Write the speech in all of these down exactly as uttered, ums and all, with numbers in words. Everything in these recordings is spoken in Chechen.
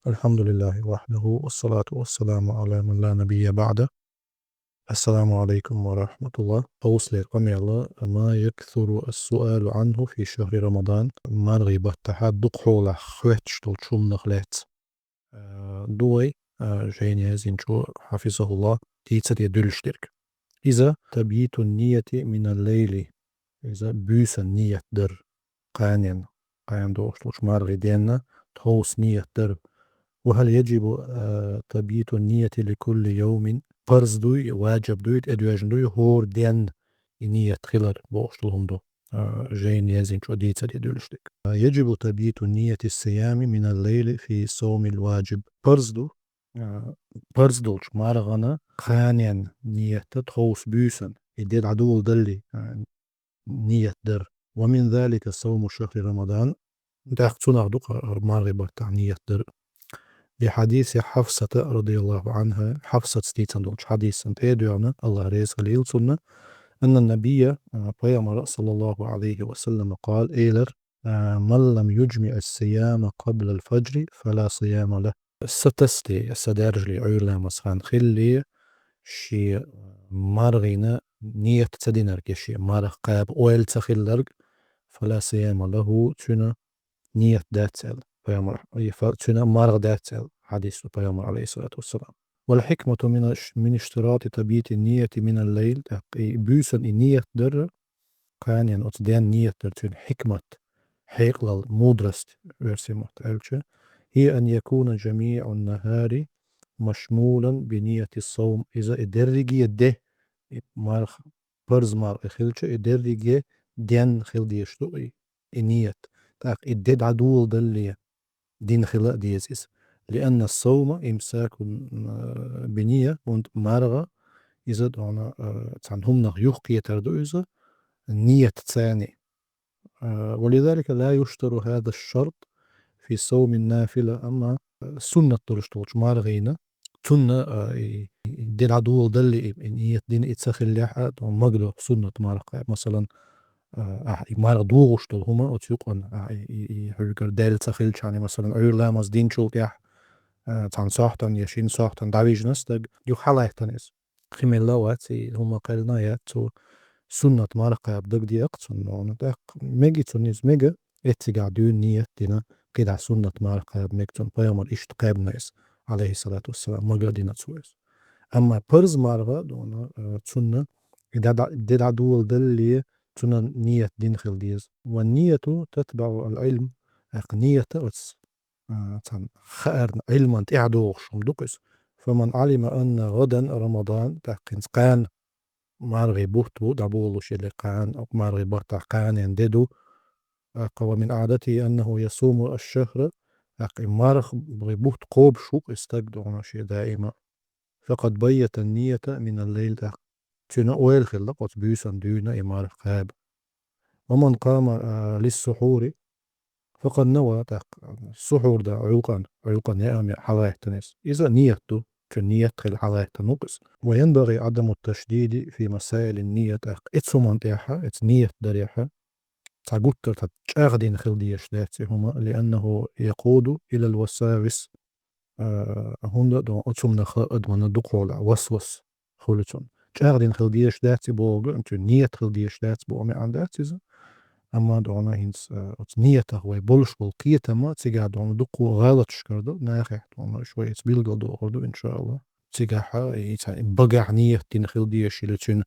الحمد لله وحده والصلاة والسلام على من لا نبي بعده. السلام عليكم ورحمة الله. Хьовсалера къамел, ما يكثر السؤال عنه في شهر رمضان. МаргӀи баттахьа дукха хьолахь хоьттуш долчу хӀуманах лаьцна. Э, ду вай, э, жайна яздинчо, хьафизахуллахӀ, дийца де дуьллуш дерг. Иза تبييت النية من الليل. Иза буьйсан ният дар. Кханенна, кхана догӀуш долчу маргӀи денна тховса ният дар. وهل يجب, э, تبييت النية لكل يوم؟ Парз дуй, ваджиб дуй, тӀедоьжна дуй, хӀора денна и ният хилар бохуш долу хӀума ду. Э, жайна яздинчо дийца де дуьллуш дерг. يجب تبييت نية الصيام من الليل في صوم الواجب. Парз ду, э, парз долчу маргӀана кханенна ният тховса буьйсан, и де дӀадоладалле, э, ният дар. ومن ذلك صوم شهر رمضان. ТӀаккха цунах ду-кх маргӀи баттахь ният дар. لحديث حفصة رضي الله عنها. Хьафсатс дийцина долчу хьадисан тӀе а доьгӀна, АллахӀ реза хуьлийла цунна, أن النبي, а, пайхамар, صلى الله عليه وسلم, قال, элира: من لم يجمع الصيام قبل الفجر فلا صيام له. Са тасаде, са даьржале Ӏуьйра ламаз хан хилале, шен маргӀина ният ца динарг, я шен марха кхаба ойла ца хилларг, فلا صيام له, цуьнан ният дац аьлла пайхамар, и фа-, цуьнан марха дац аьлла хьадис ду пайхамар, عليه الصلاة والسلام. والحكمة من اش-, من اشتراط تبييت النية من الليل, тӀаккха и буьйсан и ният дар, кханенна оцу денна ният дар, цуьнан хьикмат, хьекъалалла, мудрость, оьрсийн маттахь аьлча, هي أن يكون جميع النهار مشمولا بنية الصوم. Иза и дерриге де, и марха, парз марха и хилча, и дерриге денна хила дезаш ду и, и ният. ТӀаккха и де дӀадоладалле, дина хила а деза иза. لأن الصوم إمساك, м, بنية, хӀунда марха иза дона, э, цхьана хӀуманах юхакхетар ду иза, ниятца. Э, ولذلك لا يشترط هذا الشرط في صوم النافلة, амма, э, суннат долуш долчу маргӀина, цунна, э, и, и де дӀадоладалле, и, и ният дина и ца хиллехь а, дона магадо суннат марха кхаба. Масалан, а, ахь и марха догӀуш долу хӀума оцу юкъана, ахь и, и, и хьуьгара даьлла ца хилчахьана, масалан, Ӏуьйра ламаз динчул тӀаьхьа, а, цхьана сохьтана я шина сохьтана дӀавижина стаг, юха хьалаьттана иза. Кхин мелла а вац, и хӀума кхелна а яц, цо суннат марха кхаба дагадеъна цунна, но тӀаккха мега цунна иза, мега, эццигахь дуьйна ният дина, кхидӀа суннат марха кхаба мега цунна, пайхамар иштта кхаьбна иза, عليه الصلاة والسلام, мага а дина цо иза. Амма парз марха, дона, э, цунна и дӀа-, дӀа-, де дӀадоладалле, цунна ният дина хила деза. والنية تتبع العلم, тӀаккха ният оцу, а, цхьана хаарна, Ӏилман тӀаьхьа догӀуш хӀума ду-кх иза. فمن علم أن غدا رمضان, тӀаккха хӀинца кхана маргӀи бутт бу дӀаболуш, или кхана, маргӀи баттахь кханенна де ду, тӀаккха ومن عادته أنه يصوم الشهر, тӀаккха и маргӀи бутт кхобуш ву-кх и стаг, дона, шен даима. فقد بيت النية من الليل, тӀаккха цуьнан ойла хилла-кх оцу буьйсан дуьйна и марха кхаба. ومن قام, а, للسحور فقد نوى, тӀаккха сухьур дан Ӏуьлкъан, Ӏуьлкъан яа меа хьалаьттина иза. Иза ният ду, цуьнан ният хилла хьалаьттина ву-кх иза. وينبغي عدم التشديد في مسائل النية, тӀаккха эцу хӀуманна тӀехь, эцу ният дарехь, цхьа гуттар а цхьа чӀагӀдина хила дезаш дац и хӀума, لأنه يقود إلى الوساوس, а, хӀунда а дона оцу хӀуманах адамана дукхахьолахь васвас хуьлу цунна. ЧӀагӀдина хила дезаш дац и бохург, цуьнан ният хила дезаш дац боху маьӀна дац иза. Амма дона хӀинца, а, оцу ниятах вайн болуш болу кхетам а цигахь дона дукха гӀалаташ карадо, нахехь дона уьш вай эца билгалдохур ду, иншааллахӀ. Цигахь, а, и цхьа багахь ният дина хила дезаш или цуьнан,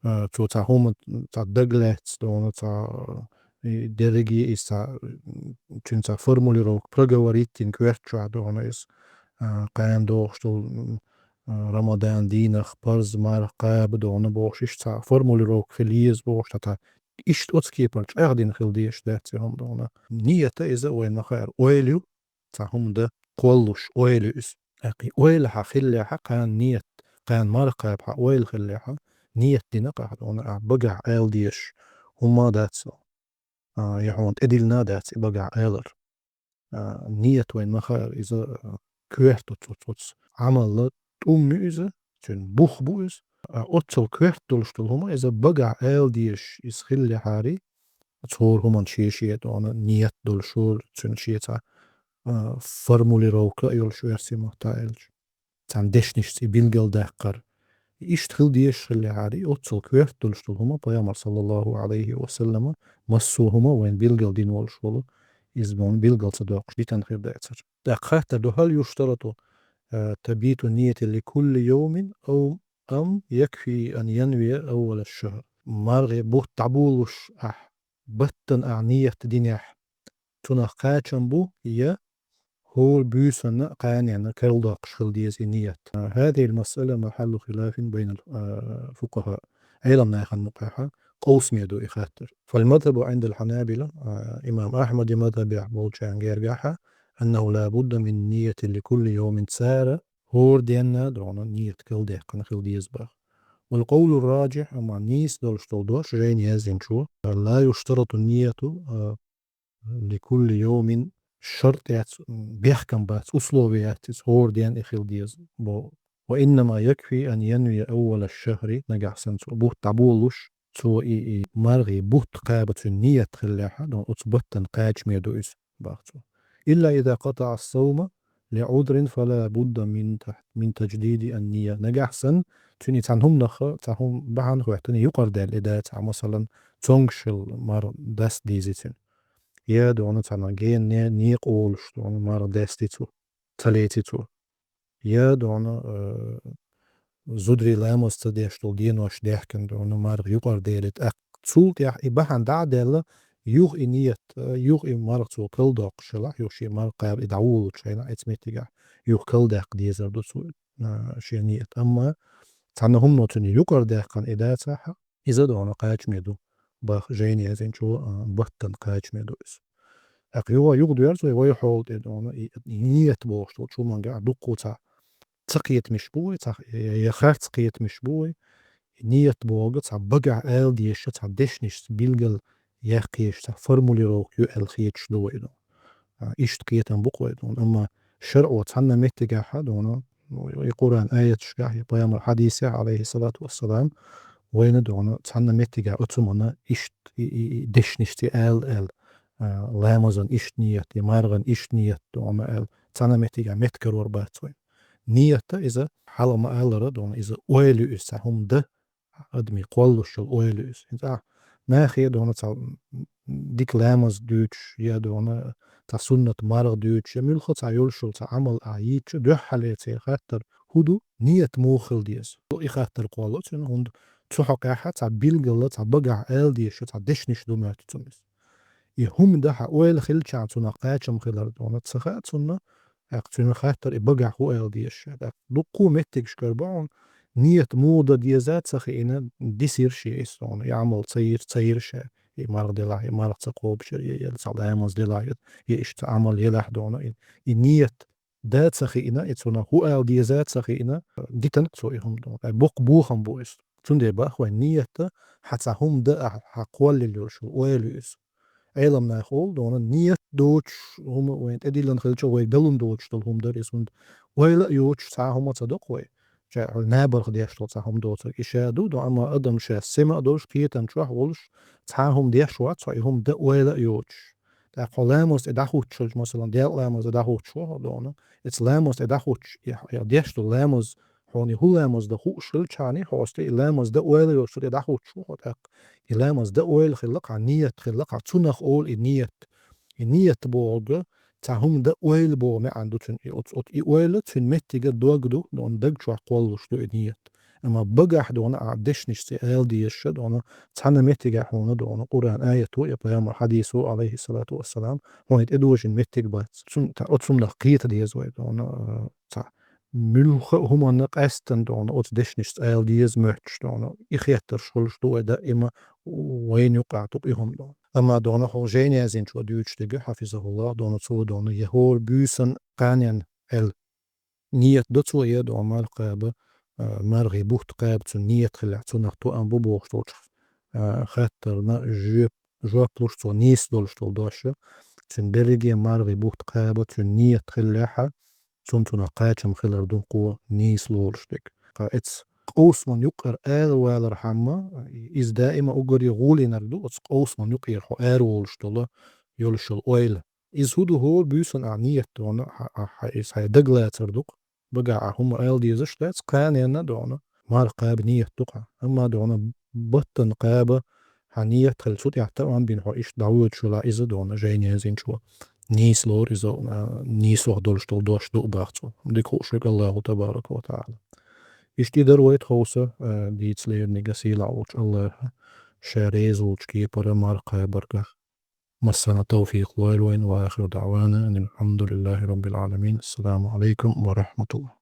а, цо цхьа хӀума, цхьа дагалаьцна дона, цхьа, и дерриге иза цхьа, м, цуьнан цхьа формулировка, проговорить дина коьрта чохь дона иза, а, кхана догӀуш долу, м, а, Рамадан дийнах парз марха кхаба дона бохуш, иштта цхьа формулировка хила еза бохуш, тӀаккха иштта оцу кепара чӀагӀдина хила дезаш дац и хӀума дона. Ният а иза вайн ма-хаъара ойла ю, цхьа хӀума дан кхоллуш ойла ю иза. ТӀаккха и ойла хьан хиллехь а, кхана ният, кхана марха кхаба хьан ойла хиллехь а, ният дина-кх ахь дона, ахь багахь ала дезаш хӀума дац со. А, я хьуна тӀедиллина а дац и багахь алар. А, ният вайн ма-хаъара иза, а, коьрта оцу, оцу, оцу Ӏамалан тӀум ю иза, цуьнан бух бу иза. А, оццул коьрта долуш долу хӀума иза багахь ала дезаш иза хиллехьара, цхьа хӀора хӀуманна шен-шен дона ният долуш, цуьнан шен цхьа а, формулировка йолуш оьрсийн маттахь аьлча. Цхьана дешнашца и билгалдаккхар. Иштта хила дезаш хиллехьара, и оццул коьрта долуш долу хӀума Пайхамар, саллаллаху алейхи ва саллама, массо а хӀума вайна билгалдина волуш волу, иза вайна билгал ца доккхуш дитина хир дацара. ТӀаккха хаттар ду: «Хьал юштарату, а, табиту нияти ли кулли йовмин, ау ам якфи ан янвия аввала шахр?» МаргӀи бутт дӀаболуш ахь баттана ахь ният динехь, цунах кхачам бу, я хӀора буьйсанна а кханенна карладоккхуш хила деза и ният? هذه المسألة محل خلاف بين الفقهاء. Ӏеламнахана юкъахь къовсаме ду и хаттар. فالمذهب عند الحنابلة, а, имам Ахьмадан мазхабехь болчарна гергахь, أنه لا بد من نية لكل يوم, цара хӀора денна а дохьуна ният карладаьккхина хила деза боху. والقول الراجح, амма нийса долуш долу дош, жайна яздинчо: لا يشترط النية, а, لكل يوم, шарт яц, бехкам бац, условие яц иза, хӀора денна и хила деза боху. وإنما يكفي أن ينوي أول الشهر, нагахь санна цо бутт дӀаболуш, цо и, и маргӀи бутт кхаба цуьнан ният хиллехь, дохьуна оцу баттана кхачаме ду иза, боху цо. إلا إذا قطع الصوم لعذر فلا بد من تح-, من تجديد النية. Нагахь санна, цуьнан и цхьана хӀуманах, цхьа хӀума бахьана хӀоьттина, юкъардаьлла и дацахь, масалан, цомгуш хилла марха даста дезий цуьнан. Я дохьуна цхьана гена не-, некъа волуш, дохьуна марха даьстий цо, ца леций цо. Я дохьуна, э, зударий ламаз ца деш долу денош даьхкина, дохьуна марха юкъардаьлла. ТӀаккха цул тӀаьхьа и бахьана дӀа а даьлла, юха и ният, э, юха и марха цо карладоккхуш хилахь, юха шен марха кхаба и дӀаволучу хенахь, оцу меттигехь юха карладаккха дезар ду цо, э, шен ният. Амма цхьана хӀумано цуьнан юкъардаьккхина и дацахь, иза дохьуна кхачаме ду, боху жайна яздинчо, а, баттана кхачаме ду иза. ТӀаккха юха, юха доьрзу вай, вай хьола тӀе дохьуна и, и ният бохуш долчу хӀуманга дуккха цхьа ца кхетамаш бу вай, цхьа я, я харц кхетамаш бу вай. И ният бохург цхьа багахь ала дезаш, цхьа дешнашца билгал яккхийша, цхьа формулировка ю аьлла хеташ ду вай дохьуна. А, иштта кхетам бу-кх вай дохьуна. Амма шарӀо цхьанна меттигехь а дохьуна, ну, и Къуръан аяташкахь, я пайхамар хьадисехь, алейхиссалату вассалам, вайна дохьуна цхьанна меттигехь оцу хӀуманна иштта и, и, и дешнашца ала аьлла, а, ламазан иштта ният, я маргӀан иштта ният дохьуна аьлла, цхьанна меттигехь меттиг карор бац вайна. Ният иза, хьалха ма-аллара дохьуна, иза ойла ю иза, цхьа хӀума дан, адамийн кхоллалуш йолу ойла ю иза. ХӀинца ахь нахе дохьуна цхьа дика ламаз дуьйцуш, я дохьуна цхьа суннат марха дуьйцуш, я муьлхха цхьа йолуш йолу цхьа Ӏамал ахь йийцича, дуьххьарлера церан хаттар хӀун ду, ният муха хила деза? И хаттар кхоллало цуьнан, хӀунда цу хьокъехь цхьа билггала, цхьа багахь ала дезаш, цхьа дешнаш ду моьтту цунна иза. И хӀума дан хьан ойла хилчахьана цунах кхачам хилар дохьуна ца хаьа цунна, тӀаккха цуьнан хаттар и багахь хӀун ала дезаш. ТӀаккха дуккха а меттигашкара бу хьуна, ният муха дан деза а ца хиъна, дисира шен иза дохьуна, и Ӏамал ца йира, ца йира ша, и марха делахь, и марха ца кхобуш яра, я, я цхьа ламаз делахь, я, я иштта цхьа Ӏамал елахь дохьуна, и, и ният дан ца хиъна, и цунах хӀун ала деза а ца хиъна, дитина цо и хӀума дохьуна. Ай, боккха бохам бу иза. Цундела боху вай, ният хьан цхьа хӀума дан ахь, хьан кхоллалуш йолу ойла ю иза. Ӏеламнаха олу дохьуна, ният доцуш хӀума вайна тӀедиллина хилча, вайга далун доцуш долу хӀума дара иза, хӀунда ойла а йоцуш цхьа а хӀума ца до-кх вай. Ша хьуна набарх деш долу цхьа хӀума доцург и ша ду, до, амма адам ша сема а долуш, кхетам чохь а волуш, цхьа а хӀума деш вац хьо, и хӀума дан ойла а йоцуш. ТӀаккха хьо ламаз тӀе дӀахӀуттуш хилча, масалан, Делан ламаз тӀе дӀахӀуттуш ву хьо дохьуна, эца ламаз тӀе дӀахӀуттуш, и, и деш долу ламаз, хьуна и хӀун ламаз дан хууш хилчахьана, хьо оцу тӀе и ламаз дан ойла йоцуш цу тӀе дӀахӀуттуш ву хьо тӀаккха. И ламаз дан ойла хилла-кх хьан, ният хилла-кх хьан, цунах олу и ният. И ният бохург цхьа хӀума дан ойла боху маьӀна ду цуьнан. И оц-, оц-, и ойла цуьнан меттиган дог ду, дохьуна даг чохь кхоллалуш ду и ният. Амма багахь дохьуна ахь дешнашца ала дезаш дохьуна, цхьана меттигехь хьуна дохьуна Къуръан аято я пайхамар хьадисо, алейхиссалату вассалам, хьуна тӀедожийна меттиг бац. Цун-, та-, оцу хӀуманах кхета деза вай дохьуна, а, цхьа муьлхха а хӀуманна къаьстина дохьуна оцу дешнашца ала деза моьттуш дохьуна, и хеттарш хуьлуш ду вай даима, вайна юкъахь ду-кх и хӀума дохьуна. Амма дохьуна хьо жайна яздинчо дуьйцуш дерг, хьафизахуллах, дохьуна цо дохьуна, я хӀора буьйсанна кханенна аьлла, ният до цо, я дохьуна марха кхаба, а, маргӀи бутт кхаба цуьнан ният хилахь, цунах тоам бу бохуш долчу, а, хаттарна жоп, жоп луш цо нийса долуш долу дош, цуьнан берриге маргӀи бутт кхаба цуьнан ният хилалехь, цунна цунах кхачам хилар ду кхо нийса лоруш дерг. Ткъа эца къовсаман юкъара аравалархьама, иза даима уггаре гӀолийнарг ду, оцу къовсаман юкъера хьо араволуш долу, йолуш йолу ойла. Иза хӀу ду хӀора буьйсанна ахь нийят дона, хьа, хьа, хьа, иза хьай дагалацар ду-кх. Багахь ахь хӀума ала дезаш дац, кханенна дона, марха кхаба нийят ду-кх. Амма дона баттана кхаба, хьан нийят хилла цу тӀехь таӀам бина хьо иштта дӀавоьдуш велахь иза дона, жайна язйинчо. Нийса лору иза, а, нийсох долуш долу дош ду а бах цо. Дика хууш верг Аллаху табарака ва таӀала. Иштта и дара вай тховса, а, дийца леринарг, сийлахь волчу Аллаха ша реза волчу кепара марха кхабаргахь. Массарна тавфикъ лойла вайна, ва ахиру даъвана анил хьамдулиллахи раббил Ӏаламин. Ассаламу Ӏалайкум ва рахматуллах.